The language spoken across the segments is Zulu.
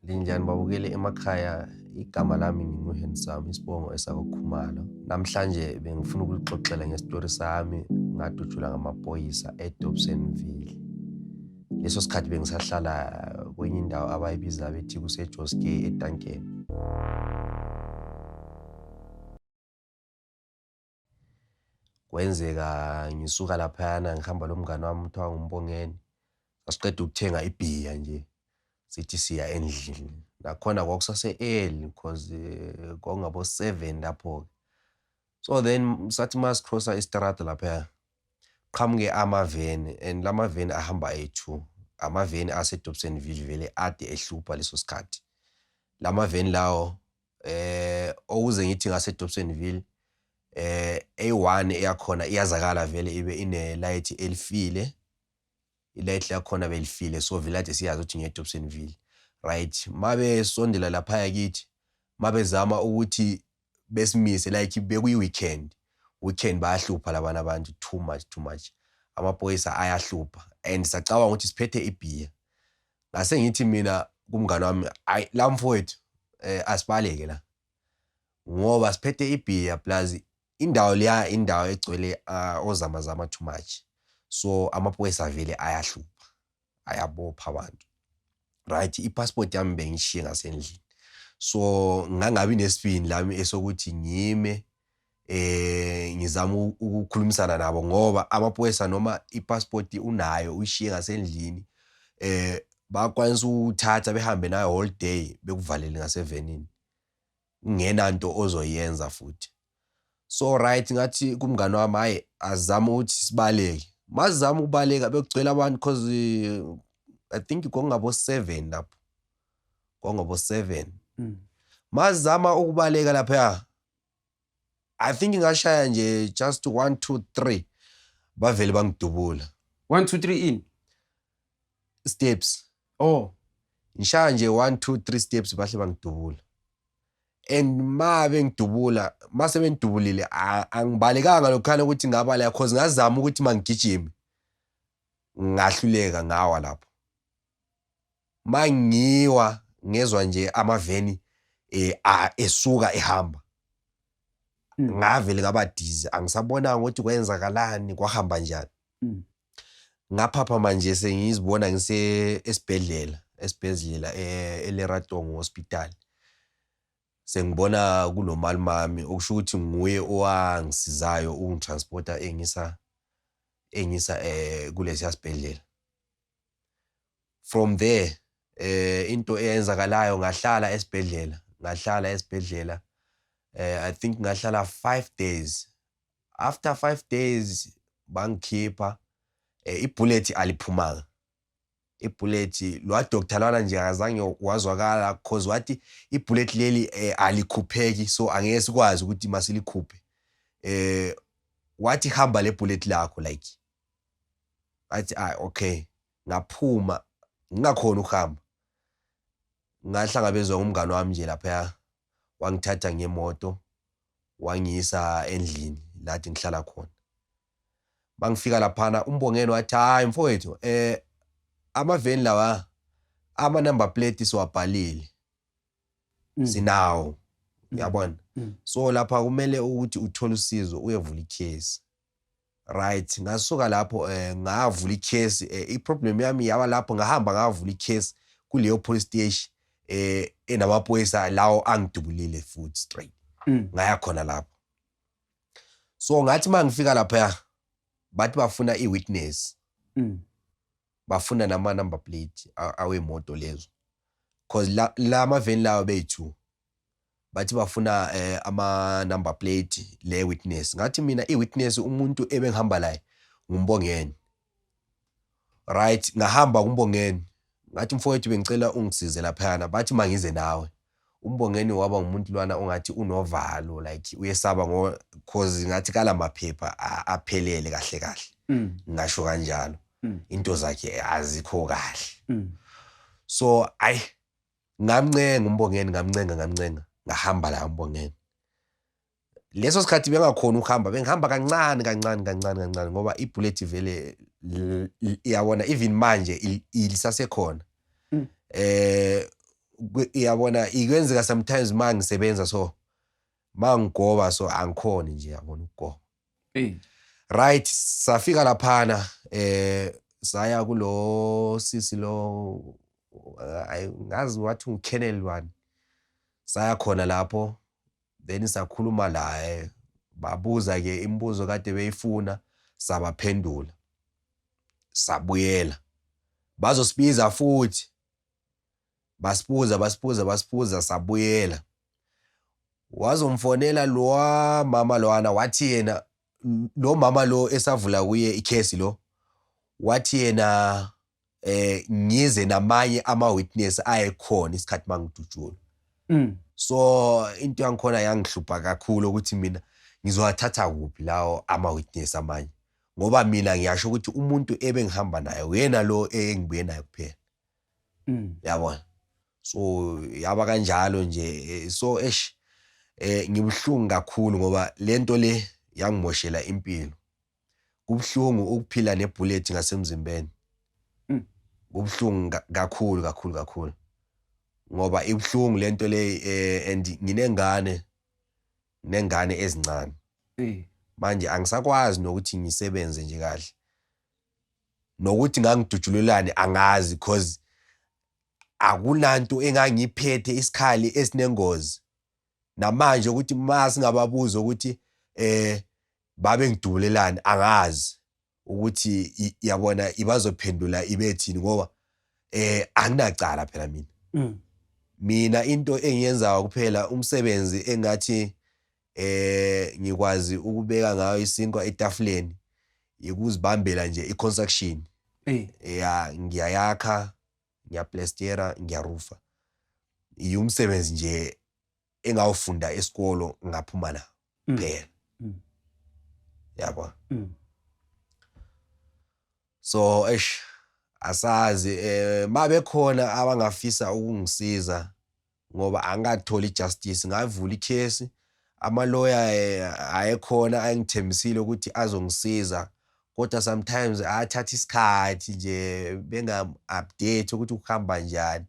Linjani babukeli emakhaya, igama lami nginguHandsome, isibongo esakoKhumalo. Namhlanje bengifuna ukulixoxela ngesitori sami, ngadutshulwa ngamaphoyisa eDobsonville. Leso sikhathi bengisahlala kwenye indawo abayibiza bethi kuseJoske eDuncan. Kwenzeka ngisuka laphayana ngihamba lomngane wami kuthiwa nguMbongeni. Sasiqeda ukuthenga ibhiya nje sithi siya endlini. Nakhona kwakusase-early cause kwakungabo-7 lapho-ke. So then sathi masicrossa istrata laphaya qhamuke amaveni and la maveni ahamba ayi-2. Amaveni aseDobsonville vele ade ehlupha leso sikhathi. La maveni lawo okuze ngithi ngaseDobsonville eyi-1 eyakhona iyazakala vele ibe ine-light elifile. I-light lakhona belifile so vele ade siyazi ukuthi ngeDobsonville. Right, mabesondela laphaya kithi mabezama ukuthi besimise like bekuyi-weekend. Weekend bayahlupha labana abantu too much too much. Amaphoyisa ayahlupha and sacabanga ukuthi siphethe ibhiya. Ngase ngithi mina kumngane wami, hayi la mfowethu asibaleke la ngoba siphethe ibhiya plus indawo leya indawo egcwele ozamazama too much. So amaphoyisa vele ayahlupha, ayabopha abantu. Right, i-passport yami bengishiye ngasendlini. So ngangabi nesibindi lami esokuthi ngime ngizama ukukhulumisana nabo ngoba amaphoyisa noma i-passport unayo uyishiye ngasendlini bakwanisa ukuthatha behambe nayo whole day bekuvalele ngasevenini kungenanto ozoyenza futhi. So right, ngathi kumngane wami hayi azame ukuthi sibaleke. Masizama ukubaleka bekugcwele abantu cause I think kwakungabo 7 lapho. Kwakungabo 7. Masizama ukubaleka lapha I think ngashaya nje just 1 2 3 bavele bangidubula. 1 2 3 in. Steps. Oh. Ngishaya nje 1 2 3 steps bahle bangidubula. And ma bengidubula, mase bengidubulile angibalekanga lokhana ukuthi ngabaleka cause ngazama ukuthi mangigijime. Ngahluleka ngawa lapho. Mangiwa ngezwa nje amaveni esuka ehamba. Ngavele ngaba dizzy, angisabonanga ukuthi kwenzakalani, kwahamba njani. Ngaphapha manje sengizibona ngise esibhedlela, esibhedlela eLeratong Hospital. Sengibona kunomalumami okusho ukuthi nguye owangisizayo ukungitransporta engisa kulesiya sibhedlela. From there into eyenzakalayo ngahlala esibhedlela, ngahlala esibhedlela I think ngahlala 5 days. After 5 days bangikhipha, ibullet aliphumanga. Ibullet lwa doctor lwana nje akazange wazwakala cause wathi ibullet leli alikhupheki so angeke sikwazi ukuthi masilikhuphe. Wathi hamba le bullet lakho like. Ngathi okay, ngaphuma ngingakhona ukuhamba. Ngahlangabezwa ngumngane wami nje lapha, wangithatha ngemoto wangiyisa endlini lathi ngihlala khona. Mangifika laphana uMbongeni wathi hayi mfowethu amaveni lawa ama number plate siwabhalile. Sinawo. Uyabona? So lapha kumele ukuthi uthole usizo uyevula icase. Right, ngasuka lapho ngavula icase, i-problem yami yaba lapho ngahamba ngavula icase kuleyo police station enamaphoyisa lawo angidubulile futhi straight. Ngaya khona lapho. So ngathi mangifika lapha bathi bafuna i-witness. Bafuna nama number plate awemoto lezo. Cause la maveni lawo beyi-2. Bathi bafuna ama number plate le witness. Ngathi mina i-witness umuntu ebengihamba laye nguMbongeni. Right, ngahamba kuMbongeni. Ngathi mfowethu bengicela ungisize laphayana, bathi mangize nawe. uMbongeni waba ngumuntu lwana ongathi unovalo like uyesaba ngo cause ngathi kala maphepha aphelele kahle kahle. Ngasho kanjalo. Into zakhe azikho kahle. So ayi ngamncenga uMbongeni, ngamncenga ngahamba la uMbongeni. Leso sikhathi bengakhona ukuhamba, bengihamba kancane kancane kancane kancane ngoba ibullet vele iyabona even manje ilisasekhona. Iyabona ikwenzeka sometimes ma ngisebenza, so ma ngigoba so angikhoni nje, yabona, ukugoba. Right, safika laphana, saya kulo sisi lo, ayi ngazi wathi uColonel wani. Saya khona lapho, then sakhuluma laye, babuza ke imibuzo kade beyifuna, sabaphendula, sabuyela. Bazosibiza futhi, basibuza, basibuza, basibuza, sabuyela. Wazomfonela lo mama lwana, wathi yena lo mama lo esavula kuye ikhesi lo, wathi yena ngize namanye ama witness ayekhona isikhathi mangidutshulwa. So into yangikhona yangihlupha kakhulu ukuthi mina ngizowathatha kuphi lawo ama witness amanye, ngoba mina ngiyasho ukuthi umuntu ebengihamba naye uyena lo engibuye naye kuphela. Yabona, so yaba kanjalo nje. So eish, ngibuhlungu kakhulu ngoba lento le yangimoshela impilo. Kubuhlungu ukuphila nebullet ngasemzimbeni. Kubuhlungu kakhulu kakhulu kakhulu, ngoba ibuhlungu lento le, and nginengane, nengane ezincane. Manje angisakwazi nokuthi ngisebenze nje kahle, nokuthi ngangidutshulelani angazi, cause akunanto engangiphethe, isikhali esinengozi. Namanje ukuthi ma singababuza ukuthi babe ngidubulelani, angazi ukuthi yabona, ibazophendula ibethini, ngoba anginacala phela mina. Mina into engiyenzayo kuphela, umsebenzi engathi ngikwazi ukubeka ngayo isinkwa etafuleni, ikuzibambela nje i-construction. Ya, ngiyayakha, ngiyaplastera, ngiyarufa. Umsebenzi nje engawufunda esikolo, ngaphuma nawo phela. Yabo. So eish, asazi, mabekhona abangafisa ukungisiza, ngoba angikatholi justice. Ngavula ikhesi, amaloya ayekhona, ayengithembisile ukuthi azongisiza, kodwa sometimes athatha isikhathi nje benga-update ukuthi kuhamba njani.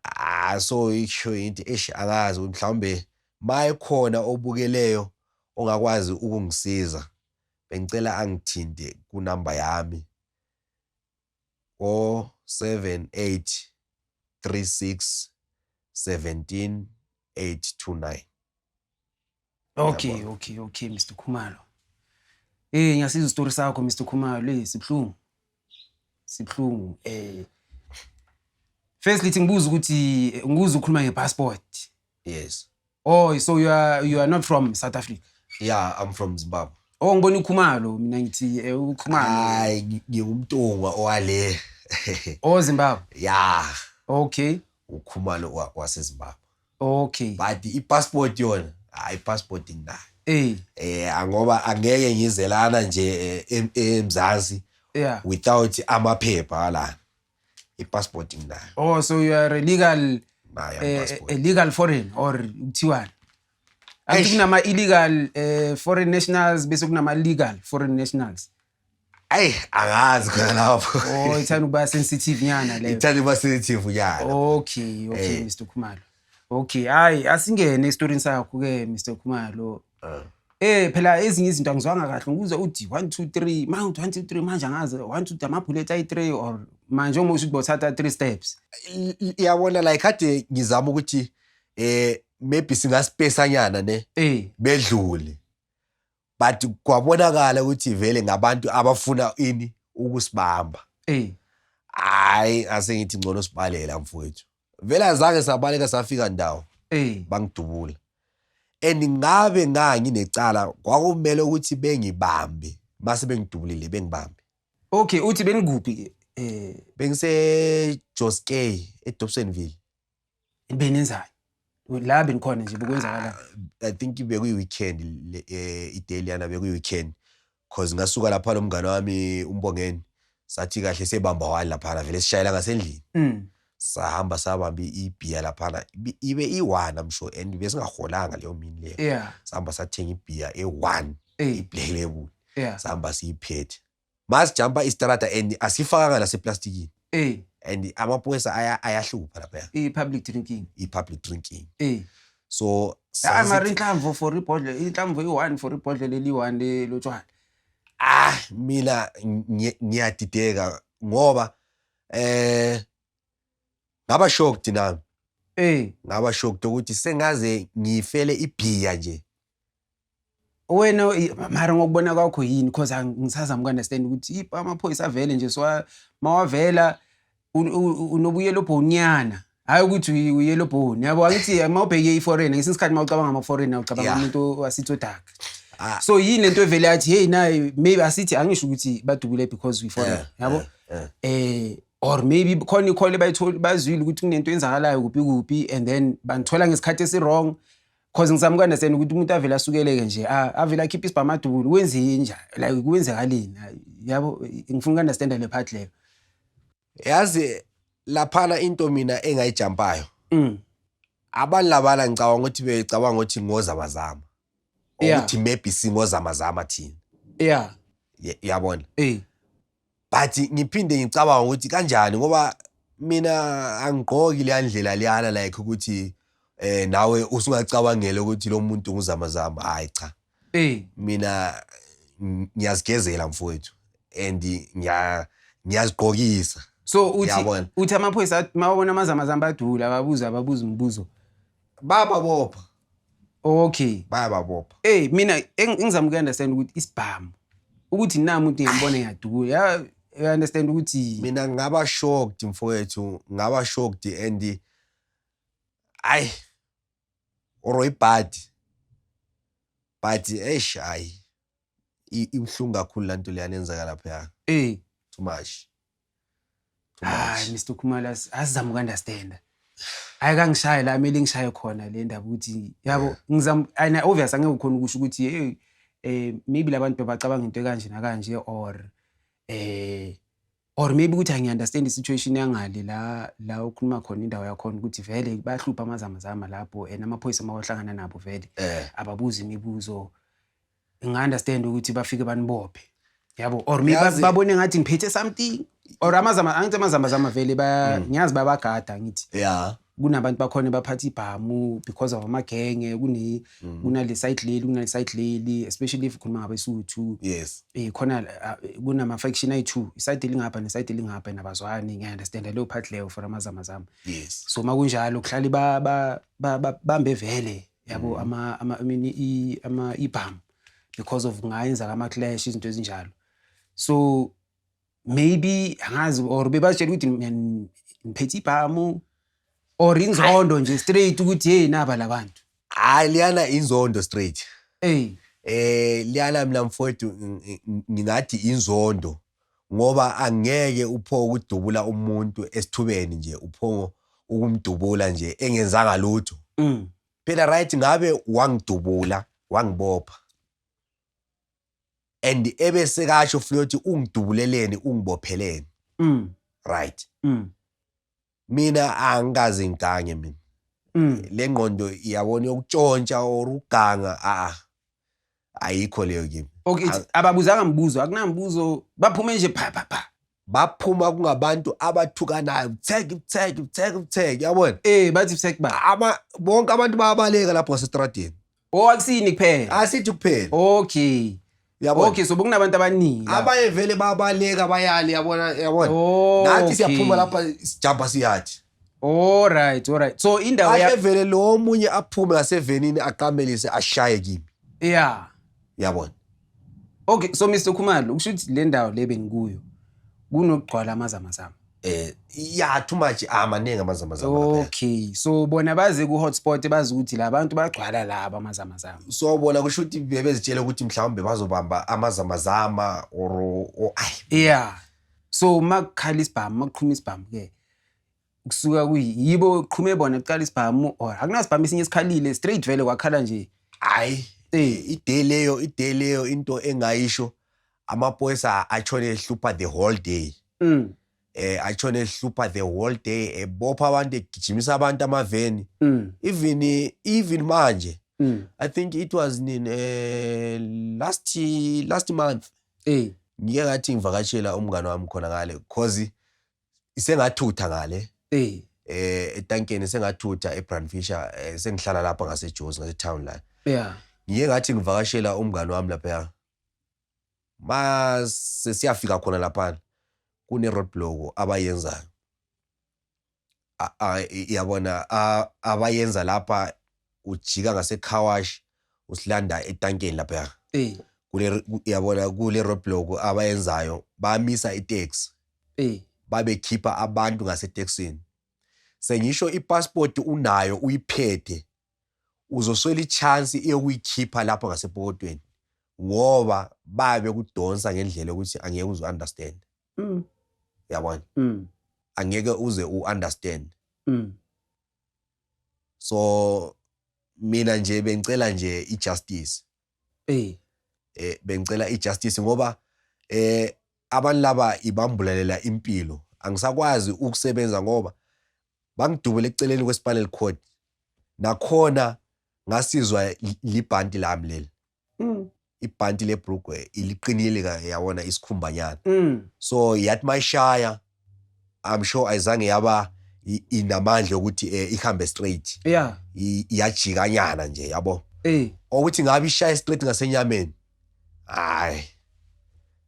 Ah, so isho into, eish, angazi ukuthi mhlawumbe mayekhona obukeleyo ongakwazi ukungisiza, bengicela angithinte kunamba yami o 78 36 17 829. Okay. Okay, Mr Khumalo. Ngiyasizwa story sakho, Mr Khumalo, sibhlungu. Sibhlungu. Firstly thi ngibuza ukuthi ngikuza ukhuluma ngepassport. Yes. Oh, so you are not from South Africa? Yeah, I'm from Zimbabwe. Oh, ngibona uKhumalo, mina ngithi uKhumalo. Hayi, ngiwumntungwa owale. Oh, Zimbabwe. Yeah. Okay. Ukhumalo waseZimbabwe. Okay. But i-passport yona, hayi, i-passport nginayo. Eh Ngoba angeke ngizelana nje eMzansi without amaphepha alana. I-passport nginayo. Oh, so you are a legal Nayo a passport. Legal foreign or kuthiwani? Angithi Eish. kunama illegal foreign nationals, bese kunama legal foreign nationals. Ayi, angazi khona lapho. Oh, ithanda ukuba sensitive nyana leyo. Ithanda ukuba sensitive nyana. Okay, Mr Khumalo. Okay, hayi, asingene esitorini sakho ke, Mr Khumalo. Phela ezinye izinto angizwanga kahle, ngikuzwa uthi 1 2 3, manje 1 2 3, manje angazi 1 2 3 amabullet ayi3 or manje uma usho ukuthi bothatha 3 steps. Iyabona, like kade ngizama ukuthi maybe singasipesanyana ne bedlule, but kwabonakala ukuthi vele ngabantu abafuna ini, ukusibamba. Hayi, ase ngithi ngcono sibalela mfowethu. Vele azange sabaleka, safika ndawo. Bangidubula, and ngabe nganginecala, kwakumele ukuthi bengibambe mase bengidubulile, bengibambe. Okay, uthi benikuphi ke? Bengise Joskei, eDobsonville. Benenzani? La benikhona nje bekwenzakala. I think bekuyi weekend i-day yana bekuyi weekend, cause ngasuka lapha lo mngane wami uMbongeni, sathi kahle sebamba one laphana, vele sishayela ngasendlini. Sahamba sabamba ibhiya laphana, ibe i-one, I'm sure, and besingaholanga leyo mini leyo. Sahamba sathenga ibhiya e-one, i-Black Label. Sahamba siyiphethe, masijampa istrata and asifakanga naseplastikini. And amaphoyisa ayahlupha lapha. I-public drinking. I-public drinking. So Ah, mara inhlamvu for ibhodlela, inhlamvu iyi-one for ibhodlela eliyi-one lotshwala. Ah, mina ngiyadideka ngoba ngaba shocked nami. Ngaba shocked ukuthi sengaze ngifele ibhiya nje. Wena mara ngokubona kwakho yini, because angisazami uku-understand ukuthi amaphoyisa avele nje, so mawavela unobu-yellow bone nyana, hayi ukuthi u-yellow bone, yabo. Angithi uma ubheke i-foreign, ngesinye isikhathi uma ucabanga ama-foreign ucabanga umuntu wasithi o-dark. So yini lento evele yathi, hey, nayi maybe asithi, angisho ukuthi badubule because we foreign, yabo, or maybe khona i-call bayithola, bazwile ukuthi kunento eyenzakalayo kuphi kuphi, and then banithola ngesikhathi esi-wrong. Cause ngizama uku-understand ukuthi umuntu avele asukeleke nje, avele akhiphe isibhamu adubule, kwenzeni njani, like kwenzakaleni, yabo? Ngifuna uku-understand le part leyo. Yazi laphana into mina engayijampayo, abantu labana ngicabanga ukuthi becabanga ukuthi ngozamazama, ukuthi maybe singozamazama thina. Yabona? But ngiphinde ngicabanga ukuthi kanjani, ngoba mina angigqoki leya ndlela leyana, like ukuthi nawe usungacabangela ukuthi lo muntu nguzamazama. Hayi cha. Mina ngiyazigezela mfowethu and ngiyazigqokisa. So uthi Yabona. uthi amaphoyisa mawabona amazamazama badula, ababuza imibuzo? Bayababopha. Bayababopha. Mina engizama uku-understand ukuthi isibhamu, ukuthi nami umuntu ngiyambona ngiyadubula, ya, you understand ukuthi Mina ngaba shocked mfowethu, ngaba shocked and ay or ibhadi, but eish, hayi, ibuhlungu kakhulu lanto leyana enzeka lapha. Too much. Too Hayi, much. Mr Khumalo, asizame uku-understand. Hayi, kangishaye la kumele ngishaye khona le ndaba ukuthi, yabo, ngizama and obvious angeke ukhona ukusho ukuthi hey, maybe labantu bacabanga into ekanje nakanje, or maybe ukuthi angi-understand i-situation yangale la ukhuluma khona, indawo yakhona, ukuthi vele bayahlupha amazamazama lapho and amaphoyisa mawahlangana nabo vele ababuza imibuzo. Nginga-understand ukuthi bafike banibophe, yabo, or maybe babone ngathi ngiphethe something, or amazama, angithi amazamazama vele ngiyazi bayabagada, ngithi kunabantu bakhona baphatha ibhamu because of amagenge, kunale side leli, kunale side leli, especially if ukhuluma ngabesuthu. Khona kunama-faction ayi-two, i-side elingapha ne-side elingapha, nabazwani. Ngiya-understand leyo part leyo for amazamazama. So makunjalo kuhlale bambe vele, yabo, ama ama I mean ama ibhamu because of kungayenzeka ama-clash, izinto ezinjalo. So maybe angazi, or bebatshela ukuthi ngiphethe ibhamu, or inzondo nje straight ukuthi hey, naba labantu. Hayi, liyana inzondo straight. Liyana mina mfowethu ngingathi inzondo, ngoba angeke upho ukudubula umuntu esithubeni nje, upho ukumdubula nje engenzanga lutho. Phela right, ngabe wangidubula wangibopha and ebese kasho futhi ungidubuleleni, ungibopheleni. Right. Mina angikaze ngigange mina. Le ngqondo iyabona yokutshontsha or ukuganga, a ayikho leyo kimi. Okay, ababuzanga mbuzo, akunambuzo, baphume nje pha pha pha? Baphuma kungabantu abathukanayo, tag tag tag tag, yabona. Bathi tag ba? Aba bonke abantu bayabaleka lapho ngasestradini. Oh, akusini kuphela? Asithi kuphela. Yabona? Okay, so bekunabantu abaningi la. Abaye vele babaleka bayale, yabona, yabona. Oh, Nathi siyaphuma okay. lapha, sijumpa siyathi. All right. So indawo ya Ahle vele lo omunye aphume ngasevenini aqamelise ashaye kimi. Yabona? Okay, so Mr Khumalo, kusho ukuthi le ndawo le benikuyo kunokugcwala amazamazama. Yeah, too much, amaningi amazamazama lapha. Okay, so bona baze ku hotspot bazi ukuthi labantu bagcwala laba amazamazama. So bona kusho ukuthi bebezitshela ukuthi mhlawumbe bazobamba amazamazama or ay. Yeah. So makukhala isibhamu, makuqhuma isibhamu ke, kusuka kuyibo qhume bona kuqala isibhamu, or akunasibhamu esinye esikhalile straight, vele kwakhala nje? Hayi. I-day leyo into engayisho, amaphoyisa atshone ehlupha the whole day. Atshone ehlupha the whole day, ebopha abantu, egijimisa abantu amaveni. Even manje, I think it was in last last month. Ngike ngathi ngivakashela umngane wami khona ngale, cause Isengathutha ngale etankeni, sengathutha eBrandfisher, sengihlala lapha ngaseJozi, ngase-town la. Ngiye ngathi ngivakashela umngani wami lapha, mase siyafika khona laphana kune roadblock abayenzayo. Yabona, abayenza lapha, ujika ngase-car wash usilanda etankeni lapha. Kule, yabona, kule roadblock abayenzayo, bamisa itaxi, babekhipha abantu ngasetekisini. Sengisho ipassport unayo, uyiphethe, uzoswela i-chance yokuyikhipha lapho ngasepokotweni ngoba babe kudonsa ngendlela yokuthi angeke uze understand. Yabona, angeke uze u-understand. So mina nje bengicela nje i-justice. Bengicela i-justice ngoba abantu laba ibambulalela impilo. Angisakwazi ukusebenza ngoba bangidubule eceleni kwe-spinal cord, nakhona ngasizwa libhanti lami leli. Ibhanti lebrugwe iliqinile, yabona, isikhumbanyana. So yathi mayishaya, I'm sure ayizange yaba inamandla ukuthi ihambe straight. Iyajikanyana nje, yabo. Ukuthi ngabe ishaye straight ngasenyameni, hayi,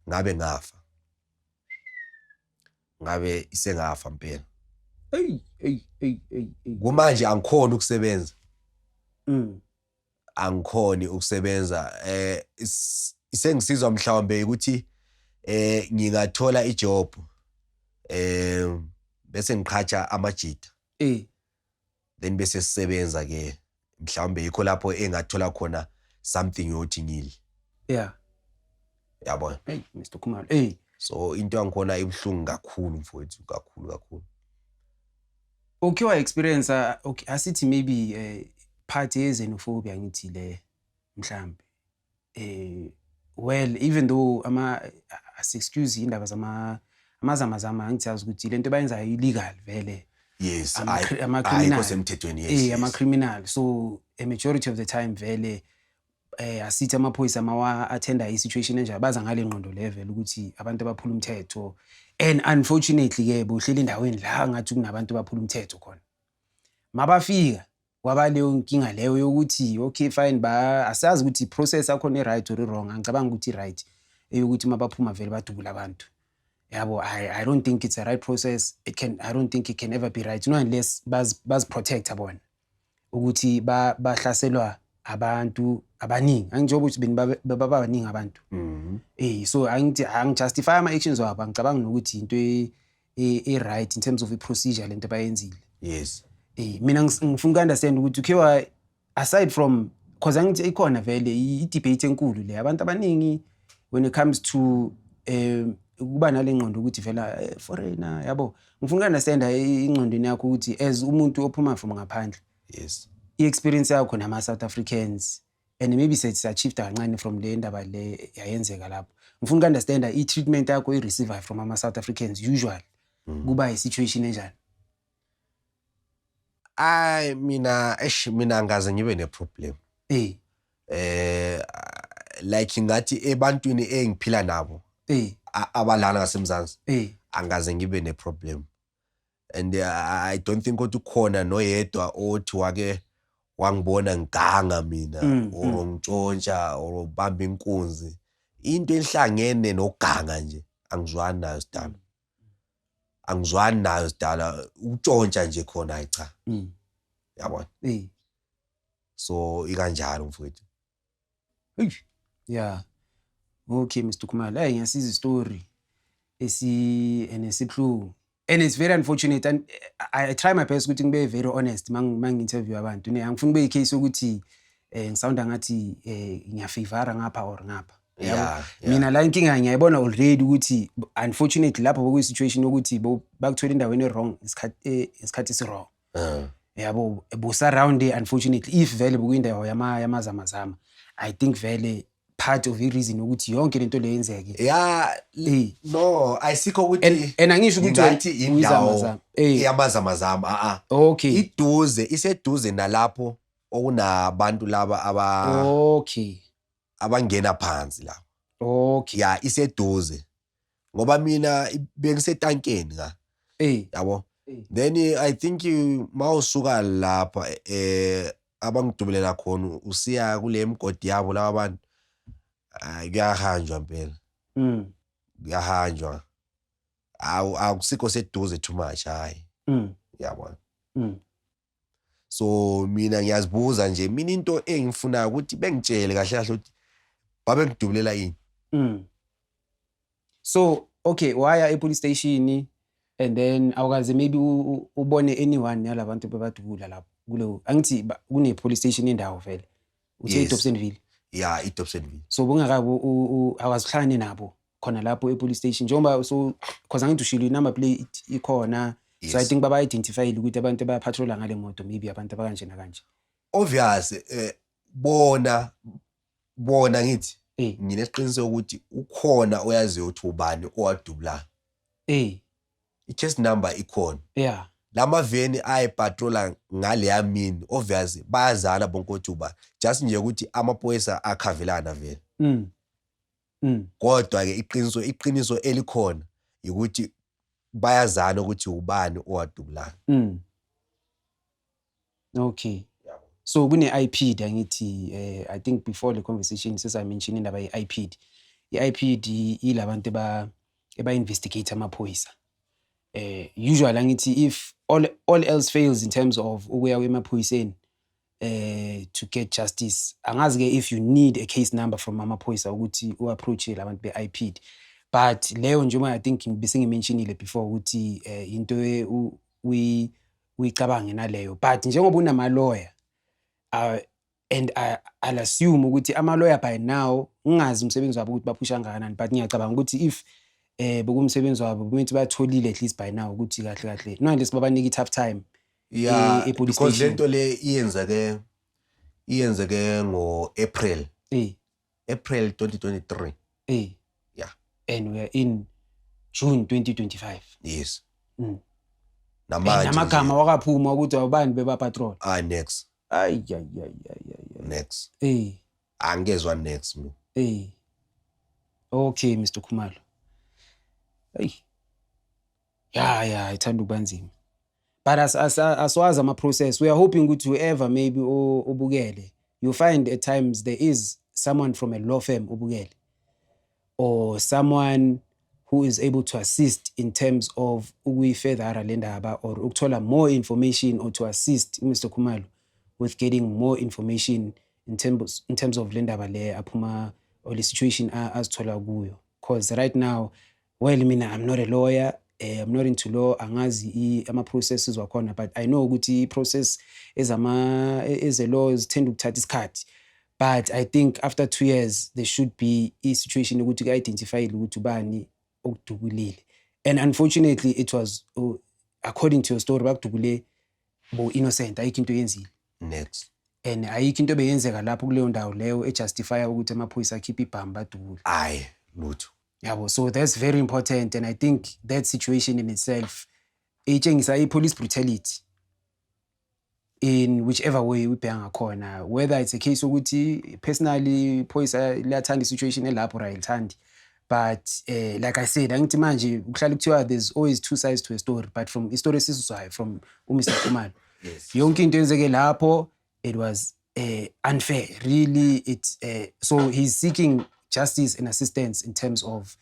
ngabe ngafa, ngabe isengafa mpela. Hey, hey, hey, hey, hey. Kumanje angikhoni ukusebenza. Angikhoni ukusebenza. Isengisizwa mhlawumbe ukuthi ngingathola ijob, bese ngiqhatsha amajita, then bese sisebenza ke, mhlawumbe yikho lapho engathola khona something yokuthi ngidle. Yabona. Hey, Mr Khumalo, hey. So into yangikhona ibuhlungu kakhulu, mfowethu, kakhulu kakhulu. Okay, wa experience, okay, asithi maybe part ye xenophobia, ngithi le mhlambe, well, even though ama as excuse indaba zama amazamazama, angithi ukuthi lento bayenzayo illegal vele. Ama-criminal. Ayikho semthethweni, yes. Ama criminal, so a majority of the time vele, asithi amaphoyisa mawa attenda i-situation enjalo, baza ngale ngqondo level ukuthi abantu abaphula umthetho, and unfortunately ke bohlela endaweni la ngathi kunabantu abaphula umthetho khona. Mabafika kwaba leyo nkinga leyo yokuthi okay, fine, ba asazi ukuthi i-process yakhona i-right or i-wrong. Angicabanga ukuthi i-right eyokuthi mabaphuma vele badubula abantu, yabo. I don't think it's a right process. It can I don't think it can ever be right, no, unless bazi-protecta bona ukuthi bahlaselwa abantu abaningi, angijoba ukuthi beni babaningi abantu. So angithi angijustify ama-actions wabo, angicabanga nokuthi into e-right in terms of i-procedure lento abayenzile. Mina ngifuna uku-understand ukuthi ukhe wa, aside from, cause angithi ikhona vele i-debate enkulu le, abantu abaningi when it comes to ukuba nale ngqondo ukuthi vela foreigner, yabo. Ngifuna uku-understand ingqondweni yakho ukuthi as umuntu ophuma from ngaphandle, i-experience yakho nama-South Africans, and maybe sethi kancane from le ndaba le yayenzeka lapho. Ngifuna uku-understand i-treatment yakho i-receive from ama-South Africans usually kuba i-situation enjani? Ay, mina, eish, mina angaze ngibe ne-problem. Like ngathi ebantwini engiphila nabo abalana ngasemzansi, angaze ngibe ne-problem and I don't think ukuthi ukhona noyedwa othi wake wangibona ngiganga mina or ngitshontsha or bamba inkunzi. Into enhlangene noganga nje angizwani nayo sidala, angizwani nayo sidala. Ukutshontsha nje khona, hayi cha. Yabona. So ikanjalo, mfowethu. Eish. Yeah. Okay, Mr. Khumalo. Hey, ngiyasiza story esi and esibhlungu. And it's very unfortunate and I try my best ukuthi ngibe very honest mang interview abantu. Ne angifuni kube i-case ukuthi ngisounda ngathi ngiyafavora ngapha or ngapha. Yabo? Yeah. Mina la inkinga ngiyayibona already ukuthi unfortunately lapho bekuyi situation yokuthi bakuthola endaweni wrong isikhathi esi wrong. Yabo, busa-round, unfortunately if vele bekuyindawo yamazamazama, I think vele part of i-reason ukuthi yonke lento le yenzeke. No, ayisikho ukuthi And angisho ukuthi ngingathi indawo uyizamazama. Yamazamazama, a a. Iduze, iseduze nalapho okunabantu laba aba abangena phansi la. Ya, iseduze. Ngoba mina bengisetankeni nga. Yabo, then I think mawusuka lapha abangidubulela khona, usiya kule mgodi yabo laba bantu, hayi, kuyahanjwa impela. Kuyahanjwa, awu, akusikho seduze too much, hayi. Yabona? So mina ngiyazibuza nje mina, into engifunayo ukuthi bengitshele kahle kahle ukuthi babengidubulela ini. So okay, waya e-police station and then awukaze maybe ubone anyone yalabantu bebadubula lapho kulo, angithi kune police station indawo vele, uthe? I-Dobsonville. Ya, i-Dobsonville. So bungakabi awukaze uhlangane nabo khona lapho e-police station, njengoba, so cause angithi ushilo i-number plate ikhona, so I think baba-identifyile ukuthi abantu abapatrola ngale moto maybe abantu abakanje nakanje. Obvious, bona ngithi nginesiqiniseko ukuthi ukhona oyaziyo ukuthi ubani owadubulayo. I-chest number ikhona. Lamaveni ayipatrola ngaleya mini, obvious bayazana bonke ukuthi ubani, just nje ukuthi amaphoyisa akhavelana vele. Kodwa ke iqiniso elikhona ukuthi bayazana ukuthi ubani owadubulayo. Okay. So kune-IPID, angithi? I think before the conversation sesa-mention indaba ye-IPID. I-IPID ilabantu eba investigate amaphoyisa. Usually angithi if all else fails in terms of ukuya emaphoyiseni to get justice. Angazi ke if you need a case number from amaphoyisa ukuthi u-approach labantu be-IPID. But leyo njengoba I think bese ngimentionile before ukuthi into uyicabange naleyo, but njengoba unama lawyer, and I'll assume ukuthi ama lawyer by now, ngingazi umsebenzi wabo ukuthi baphusha kangakanani, but ngiyacabanga ukuthi if bekumsebenzi wabo, kumele batholile at least by now ukuthi kahle kahle, not unless babanika i-tough time e-police because station. Lento le iyenzeke ngo-April, April 2023. Yeah. And we are in June 2025. Yes. And Namanje namagama wakaphuma ukuthi awubani beba-patrol? Ah, next. Ay ay ay ay ay. Next. Angezwa next mina. Okay, Mr Khumalo, hey, ya, ithanda ukuba nzima, but as aswazi ama process. We are hoping ukuthi whoever maybe obukele, you find at times there is someone from a law firm obukele or someone who is able to assist in terms of ukuyifurthera le ndaba or ukuthola more information or to assist Mr Khumalo with getting more information in terms of le ndaba le aphuma or le situation azithola kuyo, because right now, well, mina I'm not a lawyer, I'm not into law, angazi ama-processes wakhona, but I know ukuthi i-process ezama eze laws tend ukuthatha isikhathi, but I think after 2 years there should be i-situation ukuthi ku-identifyile ukuthi ubani okudubulile. And unfortunately it was, according to your story, bakudubule bo-innocent, ayikho into eyenzile. Next. And ayikho into ebeyenzeka lapho kuleyo ndawo leyo ejustifya ukuthi amaphoyisa akhiphe ibhamu badubule. Hayi, lutho. Yabo, so that's very important, and I think that situation in itself itshengisa i-police brutality in whichever way ubheka ngakhona, whether it's a case ukuthi personally iphoyisa liyathanda i-situation elapho or ayilithandi. But like I said, angithi manje kuhlala kuthiwa there's always two sides to a story, but from istory esisizwayo from uMr Khumalo, yonke into eyenzeke lapho, it was unfair really. It so he's seeking justice and assistance in terms of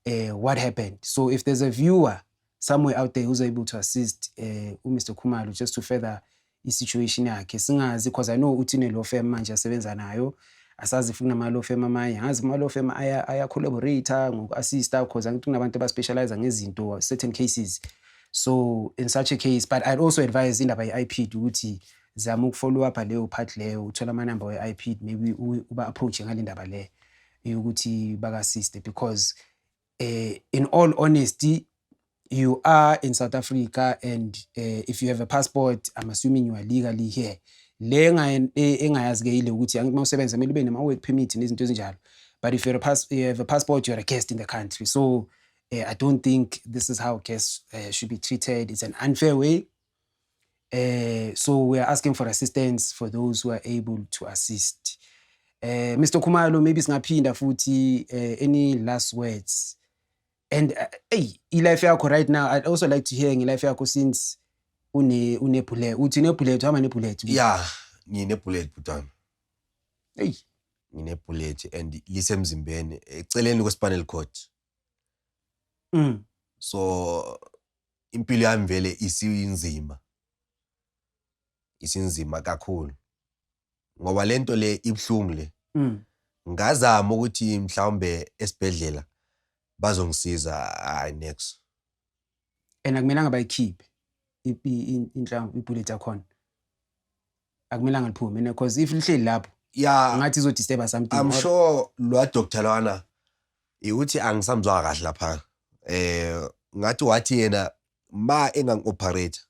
what happened. So if there's a viewer somewhere out there who's able to assist uMr Khumalo just to further i-situation yakhe, singazi, because I know uthi une-law firm manje asebenza nayo, asazi if kunama-law firm amanye, angazi ama-law firm aya-collaborate ngoku-assista, because angithi kunabantu aba-specialize ngezinto, certain cases. So in such a case, but I'd also advise indaba ye-IPID ukuthi zama ukufollow up leyo part leyo, uthole amanamba we-IPID, maybe uba-approach ngale ndaba le yokuthi baka-assiste, because in all honesty, you are in South Africa and if you have a passport, I'm assuming you are legally here. Le engayazi ke ile ukuthi angithi mawusebenza kumele ube nama work permit nezinto ezinjalo, but if you have a passport, you're a guest in the country. So I don't think this is how guests should be treated. It's an unfair way. So we are asking for assistance for those who are able to assist. Mr Khumalo, maybe singaphinda futhi, any last words? And hey, i-life yakho right now, I'd also like to hear nge-life yakho since une bullet. Uthi une-bullet, uhamba ne-bullet? Ya, ngine-bullet, bhutana. Hey. Ngine-bullet and lisemzimbeni, eceleni kwe-spinal cord. So impilo yami vele isinzima, isinzima kakhulu, ngoba lento le ibuhlungu le. Ngazama ukuthi mhlawumbe esibhedlela bazongisiza, hayi, next. And akumelanga bayikhiphe inhlamvu, i-bullet yakhona akumelanga liphume, because if lihleli lapho ngathi izodisturba something. I'm sure lwa doctor lwana ukuthi angisamzwa kahle lapha, ngathi wathi yena ma engangi-operate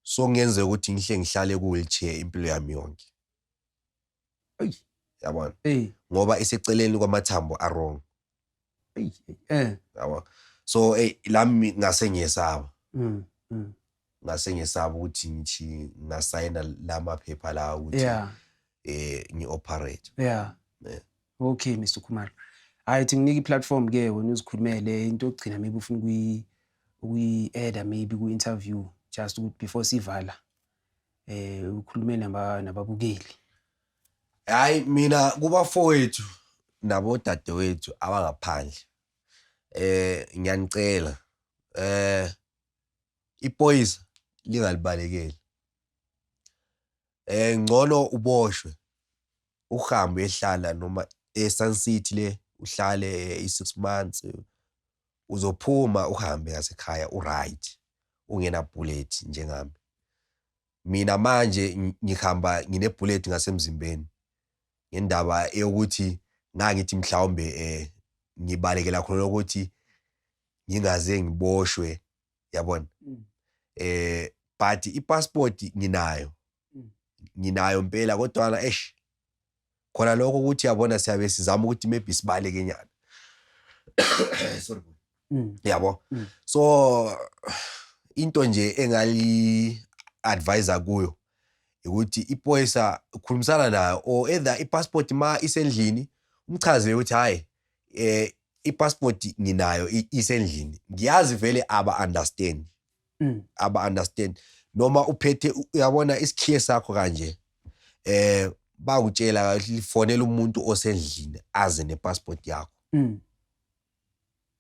so kungenzeka ukuthi ngihle ngihlale ku-wheelchair impilo yami yonke. Yabona, ngoba iseceleni kwamathambo a-wrong. Eyi. Yabo, so hey, lami ngase ngiyesaba. Ngase ngiyesaba ukuthi ngithi ngasayina la maphepha la ukuthi ngi-operate. Okay, Mr Khumalo, hayi, thi nginike i-platform ke wena uzikhulumele. Into yokugcina maybe ufuna ukuyi-adda maybe ku-interview, just ukuthi before sivala, ukhulume nababukeli. Hayi, mina kubafowethu nabodadewethu abangaphandle, ngiyanicela, iphoyisa lingalibalekeli. Ngcono uboshwe, uhambe uyehlala noma e-Sun City le, uhlale i-6 months, uzophuma uhambe ngasekhaya u-right, ungena bullet njengami. Mina manje ngihamba ngine bullet ngasemzimbeni ngendaba yokuthi ngangithi mhlawumbe ngibalekela khona ukuthi ngingaze ngiboshwe, yabona. But i-passport nginayo. Nginayo impela, kodwa eish, khona lokho ukuthi, yabona, siyabe sizama ukuthi maybe sibaleke nyana, sorry, yabo. So into nje engali advise kuyo ukuthi iphoyisa ukhulumisana nayo, or either i-passport ma isendlini, umchazele ukuthi hayi, i-passport nginayo, isendlini. Ngiyazi vele aba understand. Aba understand noma uphethe, uyabona, isikhiye sakho kanje, bakutshela lifonela umuntu osendlini aze ne-passport yakho.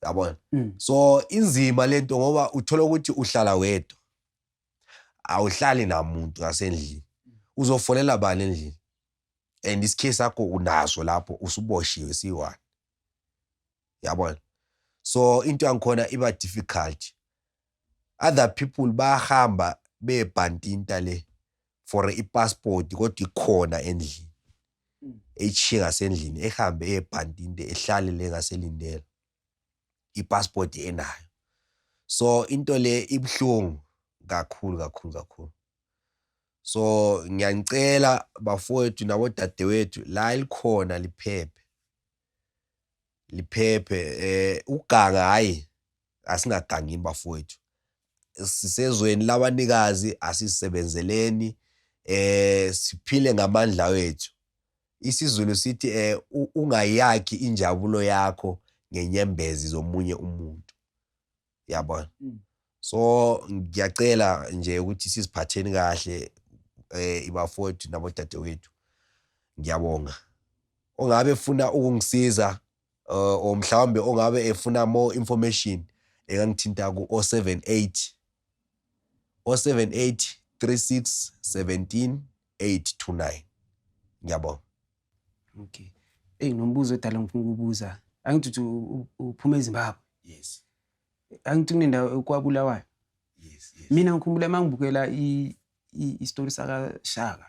Yabona. So inzima lento, ngoba uthola ukuthi uhlala wedwa, awuhlali namuntu ngasendlini. Uzofonela bani endlini? And isikhiye sakho unaso lapho, usuboshiwe siyi-one, yabona. So into yangikhona iba difficult. Other people bayahamba bebhantinta le for i-passport, kodwa ikhona endlini, eyishiye ngasendlini, ehambe eyebhantinte, ehlale le ngaselindela i-passport enayo. So into le ibuhlungu kakhulu kakhulu kakhulu. So ngiyanicela bafowethu nabodadewethu, la elikhona liphephe, liphephe. Uganga, hayi, asingagangini bafowethu, sisezweni labanikazi, asisebenzeleni, siphile ngamandla wethu. IsiZulu sithi ungayakhi injabulo yakho ngenyembezi zomunye umuntu, yabona. So ngiyacela nje ukuthi siziphatheni kahle, ibafowethu nabodadewethu. Ngiyabonga. Ongabe efuna ukungisiza or mhlawumbe ongabe efuna more information, engangithinta ku 078 078 36 17 829. Ngiyabonga. Okay. Eyi, nombuzo edala ngifuna ukubuza. Angithi uthi uphuma eZimbabwe. Yes. Angithi kunendawo kwabulawayo. Yes. Mina ngikhumbula uma ngibukela i-story saka Shaka.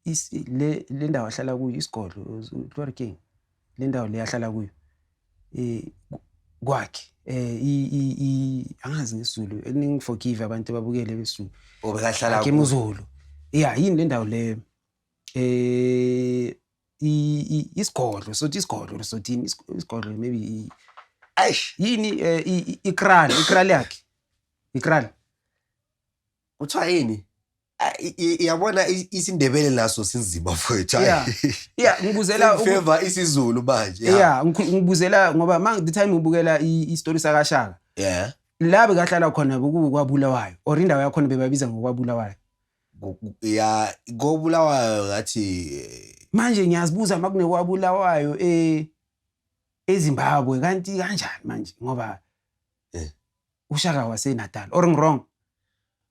Le ndawo ahlala kuyo, isigodlo Glory King. Le ndawo le ahlala kuyo. Kwakhe. I i i angazi ngesiZulu. Ningi-forgive abantu ababukele besiZulu. Obekahlala Akhe Muzulu. Yeah, yini le ndawo le? Isigodlo, sothi isigodlo, sothini isigodlo maybe Eish. Yini, i-kraal yakhe. I-kraal. Kuthiwa yini? Ah, yabona isiNdebele naso sinzima mfowethu. Yeah, ngibuzela Favor isiZulu manje. Yeah, ngibuzela ngoba the time ngibukela i-story sakaShaka. La bekahlala khona bekukwabulawayo or indawo yakhona bebabiza ngokwabulawayo. Ya, koBulawayo ngathi. Manje ngiyazibuza makunekwabulawayo eZimbabwe kanti kanjani manje ngoba uShaka waseNatal or ngi-wrong?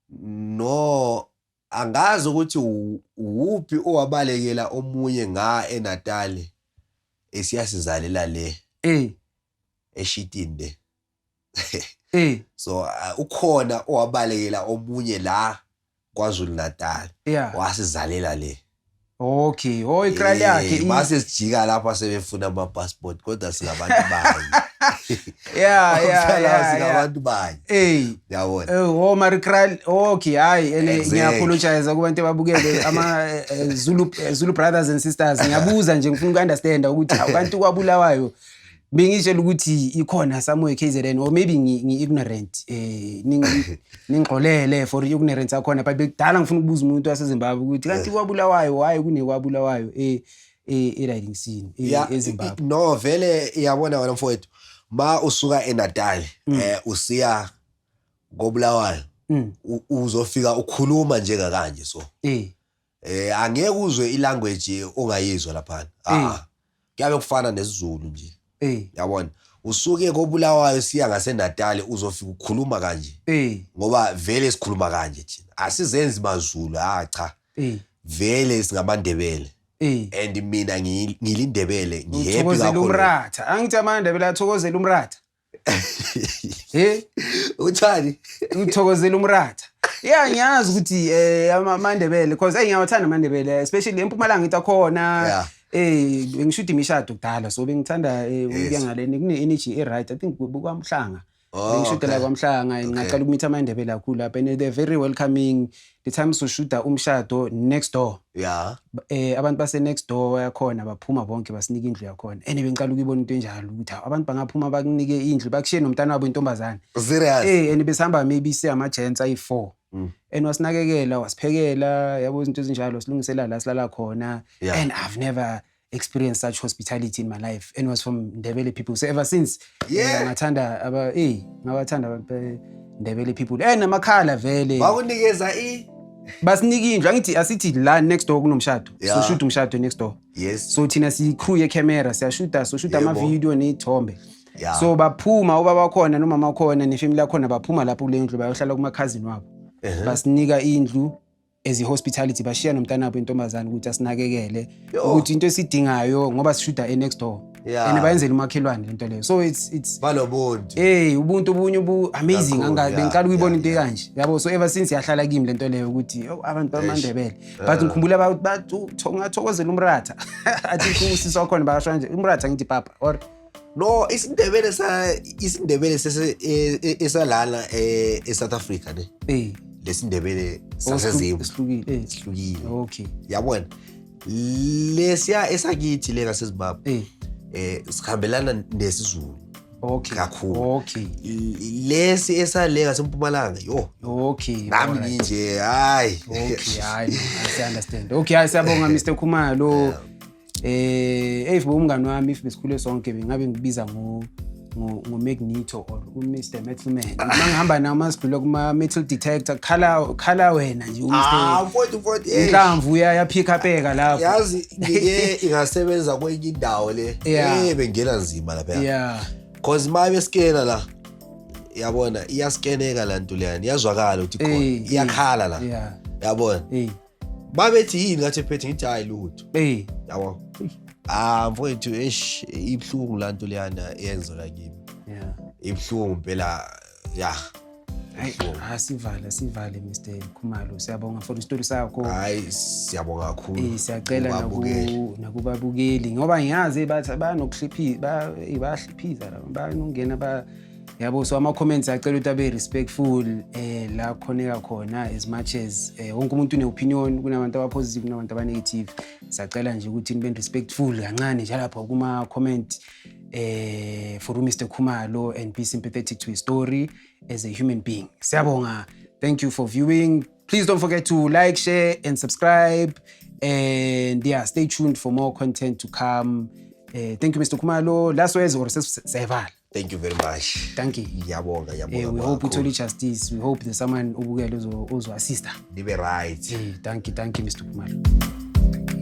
No, angazi ukuthi uwuphi owabalekela omunye nga eNatal esiyasizalela le eshitini le. So ukhona owabalekela omunye la KwaZulu Natal wasizalela le. Okay, oh i-kraal yakhe. Mase sijika lapha sebefuna ama passport kodwa singabantu banye. Singabantu banye. Yabona. Oh mari kraal, okay, hayi ene ngiya-apologize kubantu ababukele ama Zulu brothers and sisters. Ngiyabuza nje ngifuna uku-understand ukuthi abantu kwabulawayo bengitshela ukuthi ikhona somewhere KZN or maybe ngi-ignorant, ningixolele for ignorance yakhona, but bekudala ngifuna ukubuza umuntu waseZimbabwe ukuthi kanti kwabulawayo why kunekwabulawayo e-riding scene eZimbabwe. No, vele iyabona wena mfowethu, ma usuka eNatal usiya koBulawayo uzofika ukhuluma njengakanje so angeke uzwe i-language ongayizwa lapha. Kuyabe kufana nesiZulu nje. Yabona, usuke koBulawayo siya ngaseNatal uzofika ukhuluma kanje. Ngoba vele sikhuluma kanje thina. Asizenzi maZulu, cha. Vele singamaNdebele. And mina ngilindebele, ngi-happy Uthokozela kakhulu. umratha. Angithi amaNdebele athokozela umratha. Uthani? Uthokozela umratha. Yeah, ngiyazi ukuthi amaNdebele because ngiyawathanda amaNdebele especially eMpumalanga into akhona. Bengishuda imishado kudala so bengithanda ukuya ngaleni kune energy e right. I think kwaMhlanga. Bengishudela kwaMhlanga ngaqala ukumitha amaNdebele kakhulu lapha and they're very welcoming. The time soshuda umshado next door. Abantu base next door yakhona baphuma bonke basinika indlu yakhona. And bengiqala ukuyibona into enjalo ukuthi abantu bangaphuma bakunike indlu bakushiye nomntana wabo intombazane. Serious? And besihamba maybe siyama gents ayi4. And wasinakekela wasiphekela yabo izinto ezinjalo silungisela la silala khona. And I've never experienced such hospitality in my life and was from Ndebele people. So ever since ngathanda aba ngabathanda abantu Ndebele people. Namakhala vele. Bakunikeza basinika indlu angithi asithi la next door kunomshado. So shoot umshado next door. So thina si crew ye camera siyashuta so shoot ama video nezithombe. So baphuma ubaba khona nomama khona ne-family yakhona baphuma lapho kule ndlu bayohlala kuma cousin wabo. Basinika indlu as i-hospitality bashiya nomntana wabo intombazane ukuthi asinakekele ukuthi into esidingayo ngoba sishuda e next door. And bayenzela umakhelwane lento leyo. So it's balobuntu. Ubuntu obunye obu amazing bengiqala ukuyibona into ekanje. Yabo so ever since yahlala kimi lento leyo ukuthi abantu bamaNdebele. But ngikhumbula ngathokozela umratha. Athi usisi wakhona basho nje umratha ngithi papa or no isiNdebele sa isiNdebele sese esalana eSouth Africa ne. LesiNdebele saseZimbabwe sihlukile. Sihlukile. Okay. Yabona lesiya esakithi le ngaseZimbabwe sihambelana nesiZulu. Okay. Kakhulu. Okay. Lesi esale ngasempumalanga yo. Okay. Nami nje hayi. Okay, hayi I understand. Okay, hayi siyabonga Mr Khumalo. If umngani wami if besikhule sonke bengabe ngibiza ngo Magneto or uMr Metalman. Mangihamba nawo masidlula kuma metal detector khala wena nje uMr. 40 Inhlamvu ya pick upeka lapho. Yazi ngike ingasebenza kwenye indawo le. Bengena nzima lapha. Yeah. Cause mabe scanner la. Yabona iyascaneka la nto leyani iyazwakala ukuthi khona iyakhala la. Yabona. Babethi yini ngathi phethe ngithi hayi lutho. Yabo. Mfowethu eish ibhlungu la nto leyana eyenzeka kimi. Ibhlungu phela ya. Hayi asivale Mr Khumalo siyabonga for isitori sakho. Hayi siyabonga kakhulu. Siyacela nakubabukeli ngoba ngiyazi bathi banokuhliphiza bayahliphiza la banongena ba yabo so ama comments acela ukuthi abe respectful la khoneka khona as much as wonke umuntu une opinion kunabantu aba positive kunabantu aba negative siyacela nje ukuthi nibe respectful kancane nje lapha kuma comment for Mr Khumalo and be sympathetic to his story as a human being. Siyabonga. Thank you for viewing. Please don't forget to like, share and subscribe, and yeah, stay tuned for more content to come. Thank you, Mr. Khumalo. Last words or siyayivala? Thank you very much. Thank you. Ngiyabonga, ngiyabonga. We hope kakhulu. Uthole justice. We hope there's someone obukele ozo-assista. Nibe right. Thank you, thank you, Mr. Khumalo.